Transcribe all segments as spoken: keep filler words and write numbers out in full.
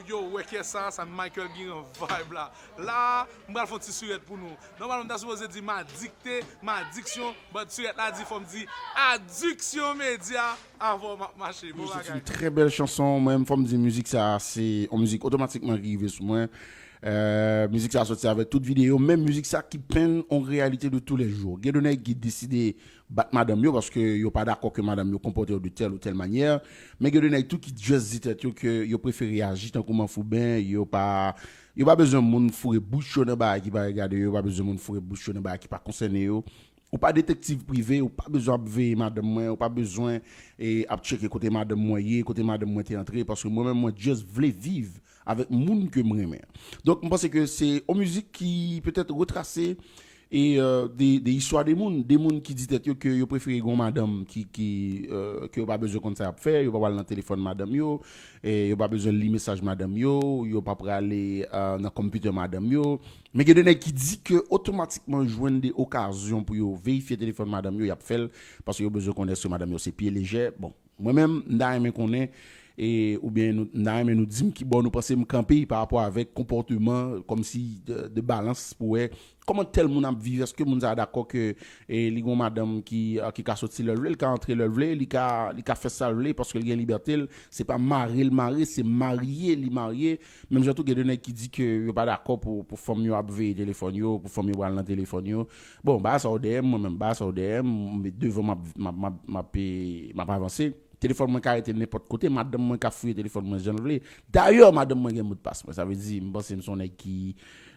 Yo, wè kiyès sa, sa Michael Guérin vibe la. La, m pral fè yon ti sirèt pou nou. Nòmalman, m ta sipoze di m adikte, m adiksyon, but sirèt la di fò m di adiksyon medya avan m ap mache. Bon bagay. Se yon trè bèl chanson. Mwen menm, fò m di mizik sa, se yon mizik otomatikman ki rive sou mwen. Euh, mizik sa soti avèk tout videyo, menm mizik sa ki penn yon reyalite de tou lè jou. Gen de nèg ki deside bat madanm yo paske yo pa dakò ke madanm yo konpòte yo de tèl ou tèl manyè. Men gen de nèg tou ki just di tèt yo ke yo prefere aji tankou manfouben, yo pa, yo pa bezwen moun foure bouch yo nan bagay ki pa regade yo, yo pa bezwen moun foure bouch yo nan bagay ki pa konsène yo. Ou pa detektiv prive, ou pa bezwen ap veye madanm mwen, ou pa bezwen e, ap tcheke kote madanm mwen ye, kote madanm mwen te antre, paske mwen menm mwen just vle viv avèk moun ke m renmen. Donk, m panse ke se yon mizik ki petèt retrase e, euh, de, de istwa de moun, de moun ki di tèt yo ke yo prefere gen yon madanm ki, ki, euh, ke yo pa bezwen konn sa y ap fè, yo pa pral nan telefòn madanm yo, e yo pa bezwen li mesaj madanm yo, yo pa prale, euh, nan konpitè madanm yo. Men gen de nèg ki di ke otomatikman jwenn de okazyon pou yo verifye telefòn madanm yo, y ap fè l, paske yo bezwen konnen èske madanm yo se pye lejè. Bon, mwen menm, m ta renmen konnen, e, oubyen nou, m ta renmen nou di m ki bò nou panse m kanpe pa rapò avèk konpòteman, kòmsi de, de balans pou wè kòman tèl moun ap viv, èske moun sa a dakò ke, e, li gon madanm ki, a, ki ka soti lè l vle, li ka antre lè l vle, li ka, li ka fè sa l vle paske l gen libète l, se pa mare l mare, se marye li marye. Menm jan tou gen de nèg ki di ke yo pa dakò pou, pou fanm yo ap veye telefòn yo, pou fanm yo pral nan telefòn yo. Bon, bagay sa yo dèyè m, mwen menm, bagay sa yo dèyè m, devan m ap, m ap, m ap, m ap, e, m ap avanse. Telefòn mwen ka rete nenpòt kote, madanm mwen ka fouye telefòn mwen jan l vle. Dayè, madanm mwen gen modpas mwen. Sa vle di, m panse m se yon nèg ki,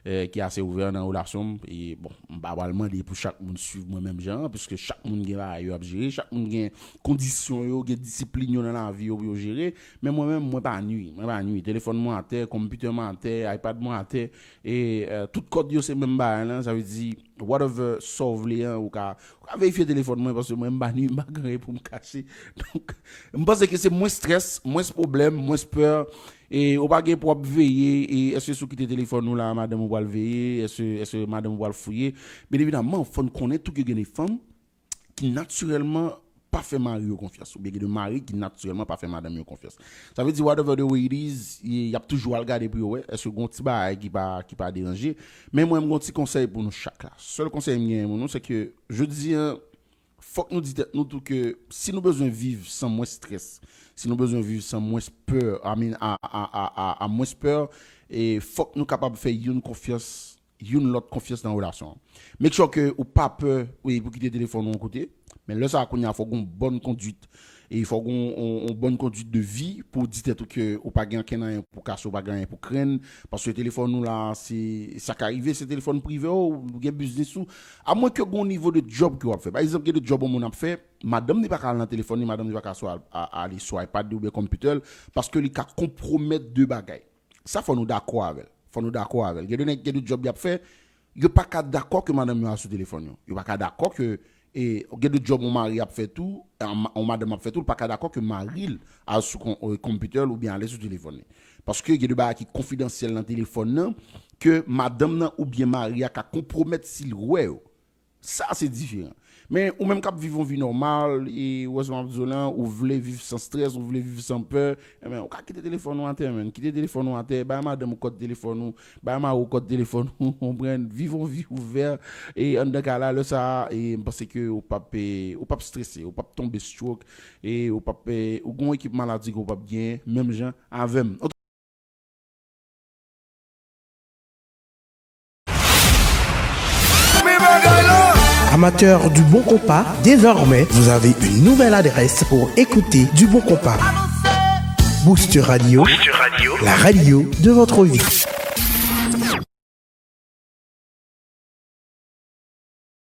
eh, ki ase ouvè nan relasyon m. E bon, m pa pral mande pou chak moun swiv mwen menm jan an, piske chak moun gen bagay yo ap jere, chak moun gen kondisyon yo, gen disiplin yo nan lavi yo pou yo jere. Men mwen menm, mwen pa nwi, mwen pa nwi. Telefòn mwen atè, konpitè mwen atè, iPad mwen atè, e, eh, tout kòd yo se menm bagay lan, sa vle di, whatever sa w vle an, ou ka, ou ka verifye telefòn mwen, paske mwen, m pa nwi, m pa gen anyen pou m kache. Donk, m panse ke se mwens strès, mwens pwoblèm, mwens pè. E ou pa gen pou w ap veye, e èske si w kite telefòn ou la, madanm ou pral veye, èske, èske madanm ou pral fouye? Byen evidaman, fò n konnen tou ke gen de fanm ki natirèlman pa fè mari yo konfyans, oubyen gen de mari ki natirèlman pa fè madanm yo konfyans. Sa vle di, whatever the way it is, y, y ap toujou al gade pou yo wè èske gon ti bagay ki pa, ki pa deranje. Men mwen, m gon ti konsèy pou nou chak la. Sèl konsèy m genyen pou nou, se ke jodi an, fòk nou di tèt nou tou ke si nou bezwen viv san mwens strès, si nou bezwen viv san mwens pè, I mean, a, a, a, a, a mwens pè, e fòk nou kapab fè youn konfyans, youn lòt konfyans nan relasyon an. Make sure ke ou pa pè, wi, pou kite telefòn ou yon kote, men lè sa a kounye a fò gon bòn konduit, e fò gon yon, yon bòn konduit de vi pou w di tèt ou ke ou pa gen ankenn anyen pou kache, ou pa gen anyen pou krenn, paske telefòn ou la, se, sa ka rive, se telefòn prive w, ou gen biznis ou, amwen ke gon nivo de djòb ke w ap fè. Pa egzanp, gen de djòb yon moun ap fè, madanm li pa ka al nan telefòn li, madanm li pa ka swa al, a, ale sou iPad li oubyen konpitè l, paske li ka konpwomèt de bagay. Sa fò nou dakò avè l. Fò nou dakò avè l. Gen de nèg, gen de djòb y ap fè, yo pa ka dakò ke madanm yo al sou telefòn yo. Yo pa ka dakò ke, e, gen de djòb yon mari ap fè tou, yon ma-, yon madanm ap fè tou, li pa ka dakò ke mari l al sou kon-, e, konpitè l oubyen ale sou telefòn li. Paske gen de bagay ki konfidansyèl nan telefòn nan, ke madanm nan oubyen mari a ka konpwomèt si l wè yo. Sa se diferan. Men ou menm k ap viv yon vi nòmal, e ou wè sa m ap di w lan, ou vle viv san strès, ou vle viv san pè, enben, ou ka kite telefòn ou atè, menn. Kite telefòn ou atè, bay madanm ou kòd telefòn ou, bay mari w kòd telefòn ou, konprann, viv yon vi ouvè, e anndan kay la, lè sa a, e m panse ke ou p ap, e, ou p ap strese, ou p ap tonbe stroke, e ou p ap, e, ou gen yon ekip maladi ke ou p ap genyen, menm jan avè m. Amateurs du bon compas, désormais, vous avez une nouvelle adresse pour écouter du bon compas. Booster Radio, la radio de votre vie.